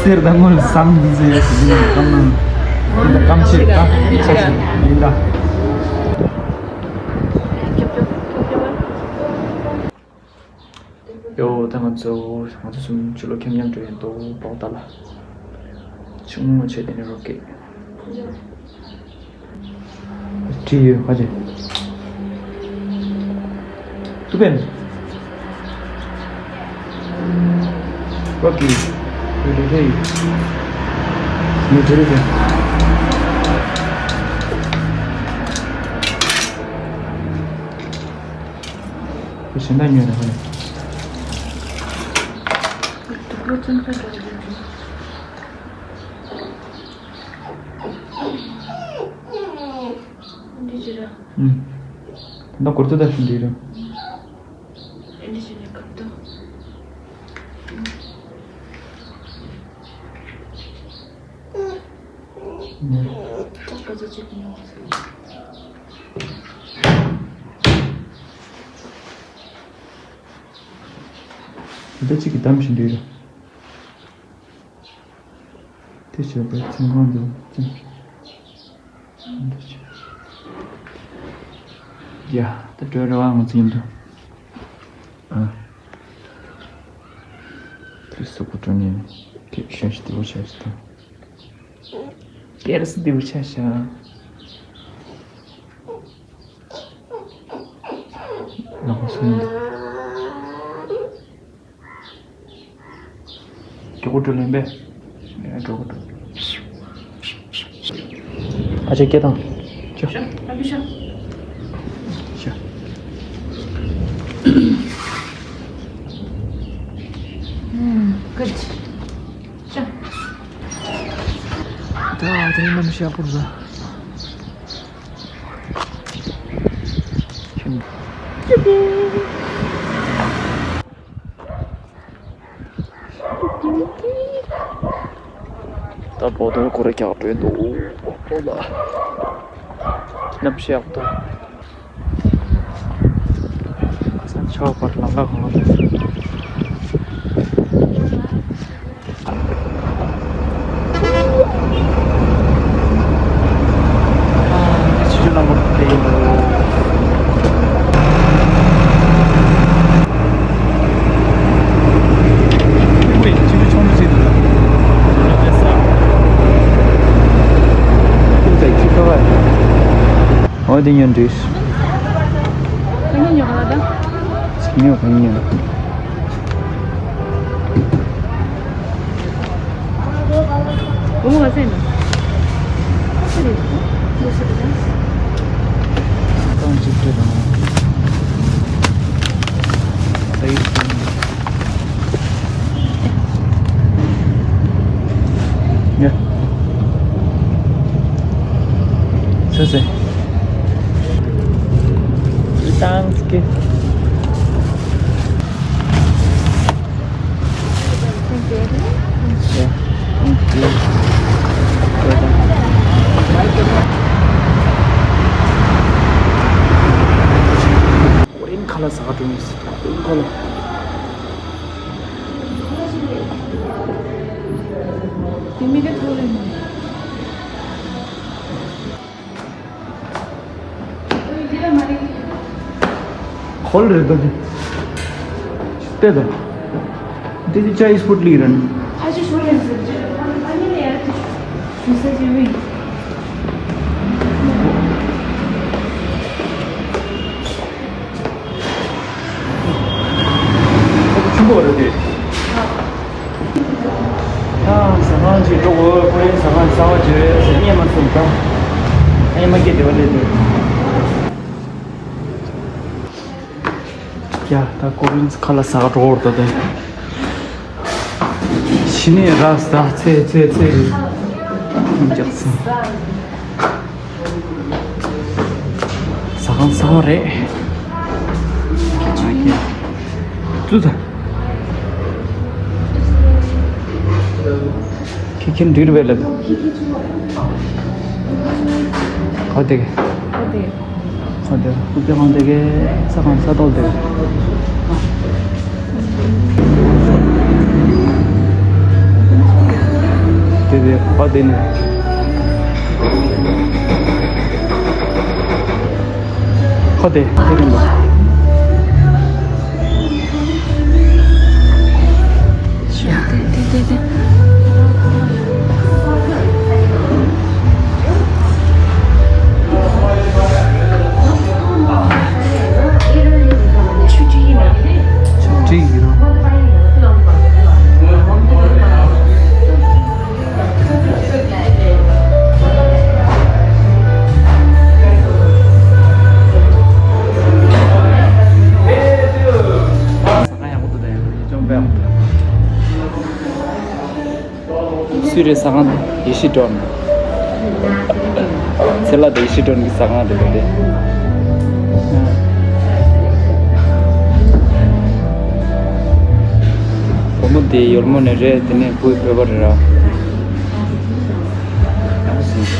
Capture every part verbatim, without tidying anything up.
གསེར་དང་དངུལ་ཟམ་འདི་ཟེར་ཡོད་ཟེར་གྱི་འདུག་སྐམ་ནང་། འདི་འདྲ་སྐམ་ཕྱེད་དང་ཕྱེད་ཡིན་ད། ཡོ། ད་ང་ཚོ་ང་ཚོ་གསུམ་ཕྱི་ལོགས་ཁྱམས་མཉམ་འགྲོ་ཡིན་འདུག་པོག་ད་ལ། ཆུང་ངུ་བྱས་དེ་ནས་རོགས་སྐད། བྲིས་ཡོད་ཁ་ཅིག་ཏུ་པན། རོགས་ཀྱི། རེ་རེ་རེ། ངས་དེ་རེ་རེ། ཁོ་གཞན་དག་ཉོས་ན་ཧ་ལས། འདི་ཅི་རེད། ཨུམ། ད་ལྟ་གུར་ཚོ་ད་ཤིན་འདི་རེད། འདི་ཅི་རེད་ཁབ་ཏུ། ཨུམ། ད་ག་ཚོད་ཅིག་ཉོ། ད་ཅིག་གི་གཏམ་བཞིན་འདུག་ར། དེ་བྱས་པའི་ཚིག་ཁོང་དུ་ཅི། ཡ། ད་འགྲོ་ར་བ་ང་ཚོ་མཉམ་དུ། ཨ། དེ་སུ་གུ་འགྲོ་ནས་ཁེ་ཤོན་ཞིག་དེ་བོ་བྱས་ཤིག་དང་། ཀེ་ར་སི་དེ་བོ་བྱས་ཤག་ལག་པ་སོང་འདུག་མགྱོགས་པོ་འགྲོ་ལེན་པས། མགྱོགས་པོ་འགྲོ། ཨ་ཅེ་སྐད་བཏང་། ཤོ། ཤོ། ཨ་ཕི་ཤོ། ཤོ། ཨུམ། good job། ཤོ། ད་དེ་རིང་གནམ་གཤིས་ཡག་པོ་འདུག་ད་བོ་དོན་ཁོ་ར་རྒྱག་འགྲོ་འདུག་ལོ་ལ། གནམ་གཤིས་ཡག་པོ་འདུག་ཁ་སང་ཆར་པ་ལམ་ཁ་གང་ལ། འོ་དེ་ཉོན་འདྲིས། ག་ཉོ་ཉོ་ག་ལ་ད། ཉོ་ག་ཉོ། ཨོ་ཨ་ཟེ་ན། ཨ་ཟེ་རེད། ཨོ་ཟེ་རེད། ཏང་ཅིག་ཏུ་དང་། ཏའི་སང་། ཡ། ཟེ་ཟེ། ཏང་ཅིག་ཀོ་རིན་ཁ་ལག་ཟ་ག་འགྲོ་ཡིན་ཟེར། ཀོ་རིན་ཁ་ལག་དེ་མི་དེ་ཐོག་ལས་མ། ཁོལ་རེད་ད་དེ། ལྟོས་དང་། དེ་དེ་ཅའི་སྤུ་ཏི་ལིག་རེད། ཨ་ཅེ་ཤོར་ཡིན་ཟེར་གྱི། ཨ་ནི་ལས་ཡར་དེ་ཞུ་ས་ཅི་བི། ཆུང་པོ་རེད་དེ། ཨ། ཟ་ཁང་ཅིག་འགྲོ་དགོས། ཁོ་རའི་ཟ་ཁང་གསར་པ་ཅིག་རེད་ཟེར་སྙན་མ་སོང་ད། ཨ་ཡེ་མ་སྐད་དེ་བ་ལས་དེ། ཡ་ད་ཀོ་རིན་ཁ་ལག་ཟ་ག་འགྲོ་བར་ད་དེ། ཕྱི་ནས་ར་ཟ་ཚེ་ཚེ་ཚེ་རེད། ཁྱིམ་རྒྱག་ཚེ། ཟ་ཁང་གསར་པ་རེད། ཨ་ཀྱེ། ཙུ་ད། ཁྱི་ཁྱི་འདྲིར་བས་ལབ། ཁོ་དེ་ག་ཁོ་དེ་ག་ཁོ་དེ་ཁོ་དེ་ཁོང་དེ་གའི་ས་ཁང་ས་ཐོག་དེ་ག་དེ་དེ་ཨ་དེ་ནི། ཁོ་དེ་དེ་རིང་ལ། སུའི་རེད་ཟ་ཁང་དེ། ཡེ་ཤེས་སྒྲོན། ཚེ་ལྷ་དང་ཡེ་ཤེས་སྒྲོན་གྱི་ཟ་ཁང་རེད་པ་དེ། བུ་མོ་དེ་ཡོལ་མོ་ནས་རེད། དེ་ནས་བུ་བོད་པ་རེད་ར། ཡག་པོ་ཟིན།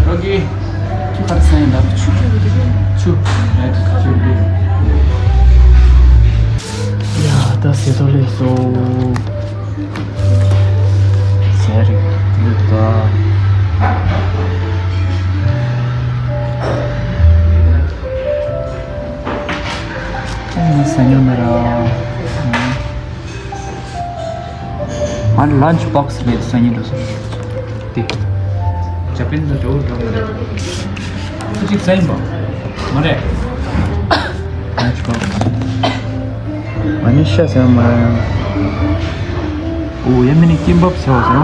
རོ་ཀི། ཆུ་ག་རེ་ཟ་ཡིན་ད། ཆུ། ཆུ། ཡ་ད་ཟེར་ཐོ་ལེ་སོ། ཟེར་རིག་ཡོད་ད། ཨེ་ཟ་ཉོ་མེད་ར། ང་ལན་ཆི་བོག་སི་རེད་ཟ་ཉེ་འགྲོ་སོང་། དེ། ཇ་པན་དང་འདྲ་བོ་འདྲ་བོ་རེད། ཁྱོད་ཅིག་ཟ་ཡིན་པ། མ་རེད། ལན་ཆི་བོག་སི། ང་ནི་ཤ་ཟ་མ་རེད། འོ་ཡ་མི་ནི་ཀིམ་བབ་ཟ་བ་ཟ།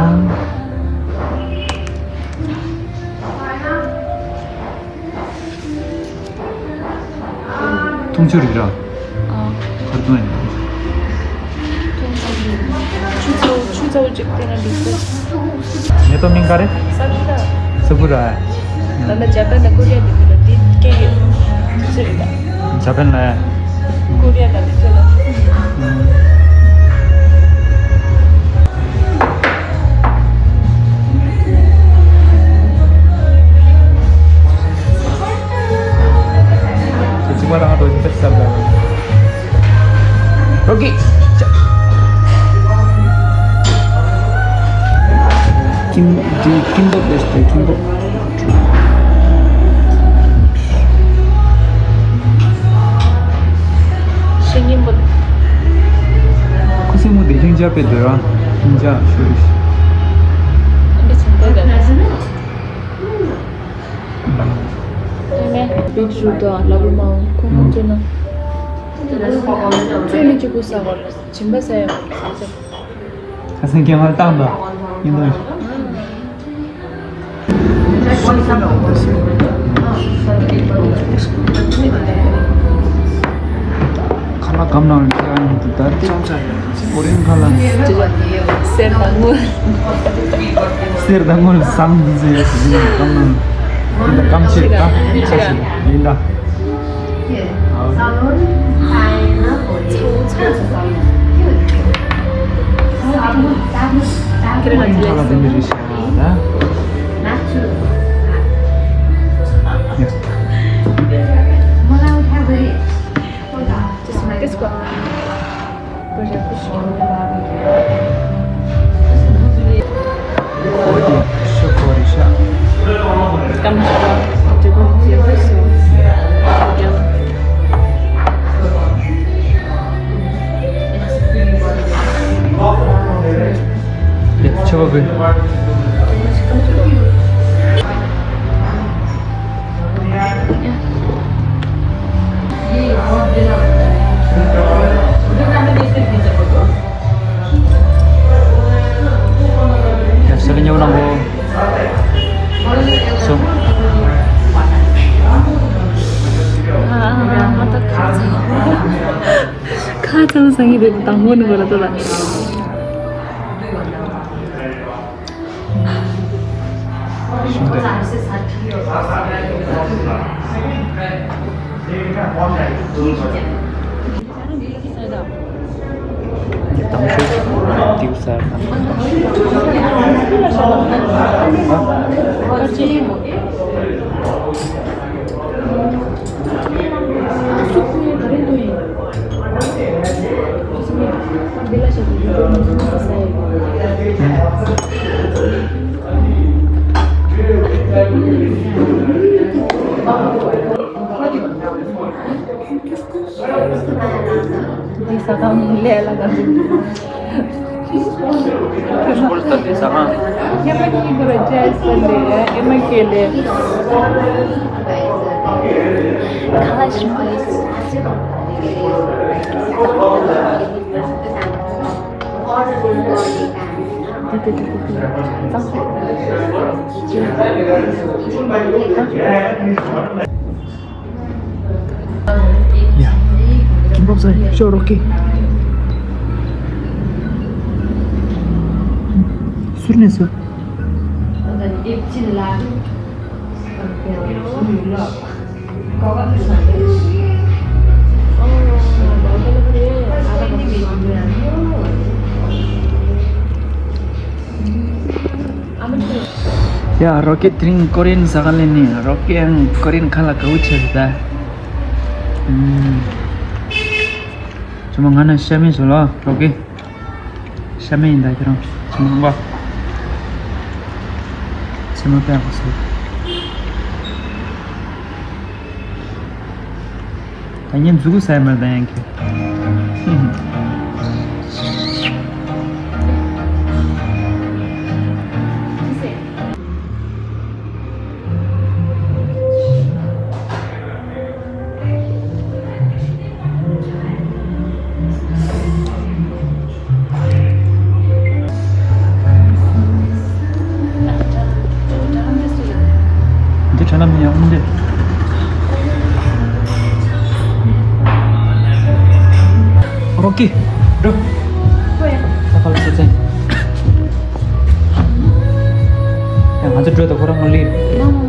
འཐུང་ཆུ་རིགས་ར། ཨ། ག་རེ་འཐུང་ཡིན། ཆུ་ཚ་བོ་ཆུ་ཚ་བོ་ཅིག་བསྟེན་ན་འགྲིག་གི། ངེད་པ་མིང་ག་རེ། ས་ཀུ་ར། ས་ཀུ་ར། ད་ལྟ་ཇ་པན་དང་ཀོ་རི་ཡ་དེ་དུས་ལ་དེ་སྐད་ཡོད། དུས་ཚོད་རེད་ད། ཇ་པན་ལ། ཀོ་རི་ཡ་དང་དུས་ཚོད་ལ། ཁྱེད་གཅིག་པ་རང་ང་འགྲོ་ཆེ་ཕེབས་ས་ལ། རོ་ཀི། ཀིམ། འདི་ཀིམ་བབ་རེད་ཟེར། ཀིམ་བབ། ཤིང་ཀིམ་བབ། ཁུ་སིམ་མོ་འདི་ལྷིང་འཇགས་དཔེ་འདུག་ར། ལྷིང་འཇགས་ཤོད་རེད། འདི་ཆེན་པོ་རེད། ཡོད་ཞུ་དང་ལབ་མ་འོང་། ཁོང་ཁོང་ཚོ་ན། ཚོད་ནི་གཅིག་པུ་ཟ་བར་ལ་སྦྱིན་པ་ཟ་ཡ་མ་ཟ་ཚེ། ཁ་སང་ཁྱེད་ང་བཏང་དང་། ཡིན་དང་། ཁ་ལག་གམ་ནང་ལ་ཁྱེད་ཨ་ནི་དུ་ད་ལྟ་ཀོ་རིན་ཁ་ལག་གསེར་དང་དངུལ། གསེར་དང་དངུལ་བཟང་ཟེར་ཡོད་ཟེར་གྱི་གམ་ནང་། འདི་ད་གམ་ཆེ་ད་ཆ་ཞིག་ཡིན་ད། ཁ་ལག་དེ་མི་རིགས་ཤ་ད། Yes. This one. ཡ་ཟེར་ཉོ་ན་གོ། སོང་། ཨ་ཨ་ཨ། ང་ད་ཁ་ཚ། ཁ་ཚ་ཟ་ངེས་རེད། དང་པོ་ནི་གོ་ལ་ད་ལ། འདི་ཟ་ཁང་ལས་ལ་ག་འདུག་སྐོར་ས་དེ་ཟ་ཁང་། ཉི་མ་གཉིས་པོ་ར་ཅེས་པ་ལས་ཨེ་མ་ཀེ་ལས། ཁ་ལག་ཞིམ་པོ་ཡོད། ཡ། ཀིམ་པབ་ཟ་ཤོག་རོ་ཀི། སུར་ནས་སུ། ཡ། རོ་ཀི་དེ་རིང་ཀོ་རི་ཡན་ཟ་ག་ལེན་ནི། རོ་ཀི་ཡང་ཀོ་རི་ཡན་ཁ་ལག་དགའ་བོ་བྱས་ཟེར་ད། ཨུམ། ཅི་མ་ང་ན་ཤ་མེད་བཟོ་ལ་རོ་ཀི། ཤ་མེད་ཡིན་ད་ཁྱེད་རང་། ཅི་མ་ང་། ཅི་མ་པས་གོ་སོ། ད་ངས་མཛུ་གུ་ཟ་ཡ་མེད་ད་ཡང་ཁྱོད། འདི་དྲ་ལམ་ཡང་འདི། རོ་ཀི། འགྲོ། ས་ཁ་ལ་ས་ཚན། ཡང་ང་ཚོ་འགྲོ་ད་ཁོ་རང་ངོ་ལི། ཡང་།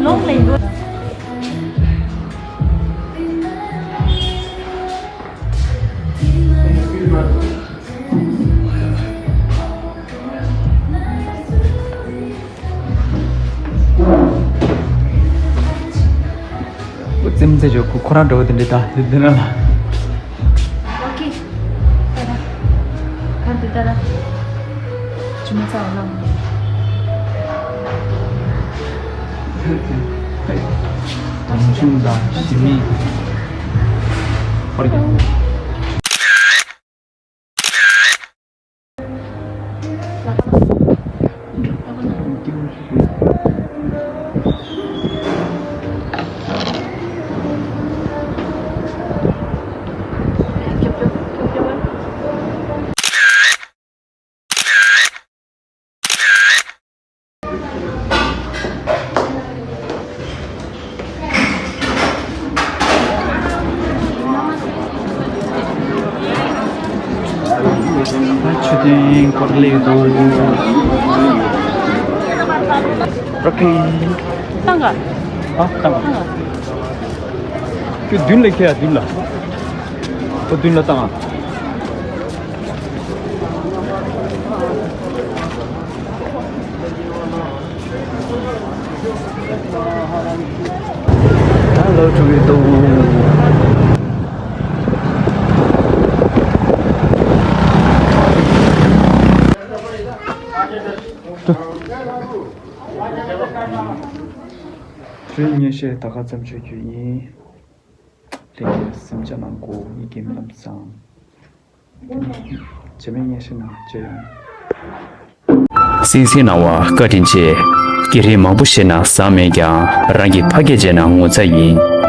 ལོག་ལེན་འགྲོ། ཙེམ་ཙེ་ཇོ་ཁོ་ཁོ་རང་འགྲོ་བ་དེ་འདྲ་ད་དེ་འདི་ན་ལ། ཨོ་ཁེ། ད་ད། ག་འདི་ད་ད། ཅི་མ་ཚ་བ་ལ། དང་ཆུང་དང་ཞི་མི། ཧོར་གྱི། མཆོད་རྟེན་སྐོར་ལེགས་འདུག་རོ་ཀི། བཏང་ག་ཨ། བཏང་ག་ཁྱོད་མདུན་ལ་ཁྱེར་ཡ། མདུན་ལ། ཁོ་མདུན་ལ་བཏང་ཨ། ད་ལོ་དྲུག་གི་འདུག་ཁྱོད་ཉེ་ཤེས་ད་ག་ཙམ་བྱེད་རྒྱུ་ཡིན། ལྷན་རྒྱས་སེམས་ཅན་ནང་སྒོ་ཡི་གེ་མི་ལམ་སང་། བྱེ་མའི་ཉེ་ཤེས་ནང་བྱེ་ཡང་། སིང་སིང་སྣང་བ་བཀའ་དྲིན་ཆེ། བརྒྱུད་རིམ་མང་པོ་བཤད་ན་བཟང་མེད་ཀྱང་རང་གི་ཕ་སྐད་བྱས་ན་ངོ་ཚ་ཡིན།